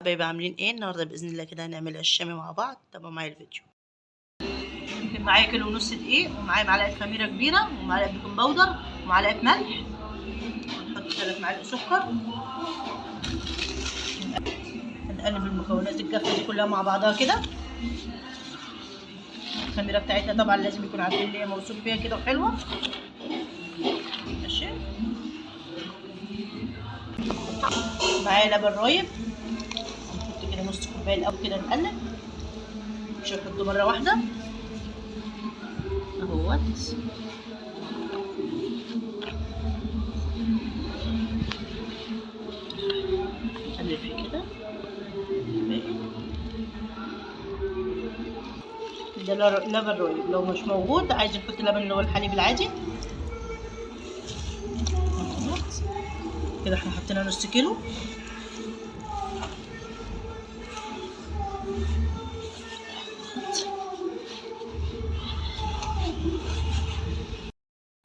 حبايبي عاملين ايه النهارده؟ باذن الله كده هنعمل عيش شامي مع بعض. تابعوا معايا الفيديو. يمكن معايا كيلو ونص دقيق، ومعايا معلقه خميره كبيرة، ومعلقة baking powder، ومعلقة ملح، ونحط 3 معالق سكر. هنقلب المكونات الجافه دي كلها مع بعضها كده. الخميره بتاعتنا طبعا لازم يكون عارفين اللي هي موثوق فيها كده وحلوه. ماشي، معايا لبن رايب، هنحط كده نص كوباية الاول كده، نقلب، مش هنحطه مرة واحدة اهوت. نقلب فيه كده. ده لبن رايب، لو مش موجود عايز نحط لبن اللي هو الحليب العادي كده. احنا حطينا نص كيلو.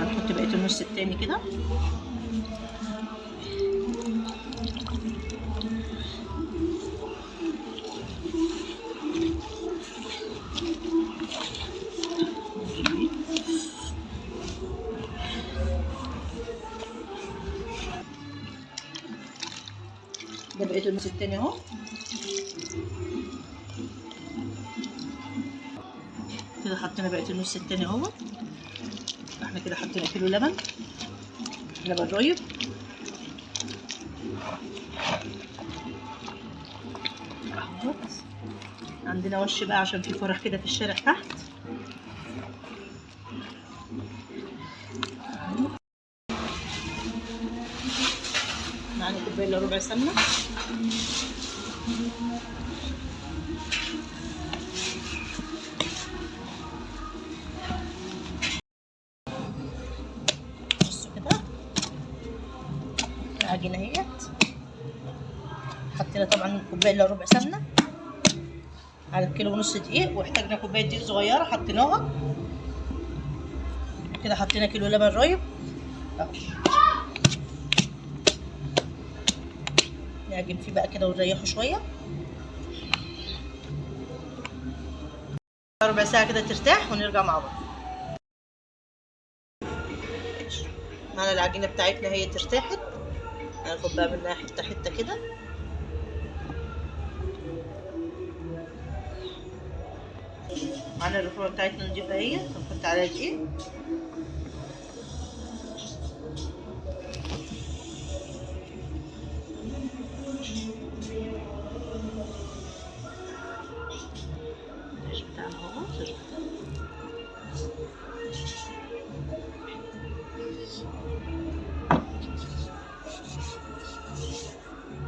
هنحط بقية النص التاني كده. ده بقية النص التاني اهو. كده حطينا بقية النص التاني اهو. احنا كده حطينا كيلو لبن، لبن رايب. اهوت. عندنا وش بقى عشان في فرح كده في الشارع تحت. معانا كوباية الا ربع سمنه. بصوا كده العجينة اهيت. حطينا طبعا كوباية الا ربع سمنه على الكيلو ونص دقيق، واحتاجنا كوباية دقيق صغيرة حطيناها كده. حطينا كيلو لبن رايب اهو. نعجن فيه بقى كده ونريحه شوية ربع ساعة كده ترتاح، ونرجع مع بعض. معنا العجينة بتاعتنا هي ترتاحت، هناخد بقى منها حتة حتة كده. معانا الرخوه بتاعتنا نضيفها اهي، هنحط عليها دقيق. العيش بتاعنا اهو.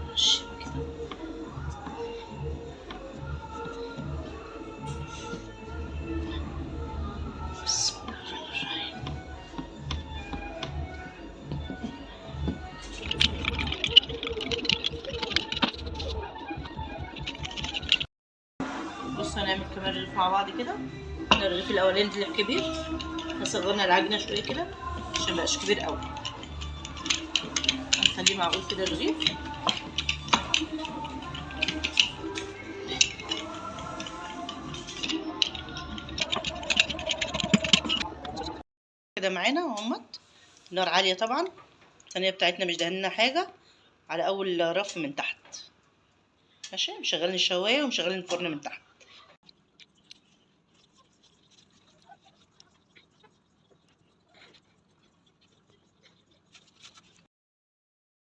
ماشي كده. بسم الله الرحمن الرحيم. بصوا هنعمل كمان رغيف مع بعض كده. الرغيف الاولاني طلع كبير، فصغرنا العجينة شوية كده عشان مبقاش كبير قوي، هنخليه معقول كده الرغيف. كده معانا اهوت. النار عالية طبعا، الصينية بتاعتنا مش دهنا حاجة، على اول رف من تحت. ماشي، مشغلين الشوايه ومشغلين الفرن من تحت.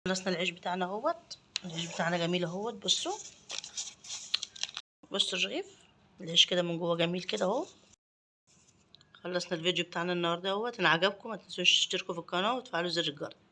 خلصنا العيش بتاعنا اهوت. العيش بتاعنا جميل اهوت. بصوا بصوا الرغيف، العيش كده من جوه جميل كده اهو. خلصنا الفيديو بتاعنا النهارده اهوت. ان عجبكم ما تنسوش تشتركوا في القناة وتفعلوا زر الجرس.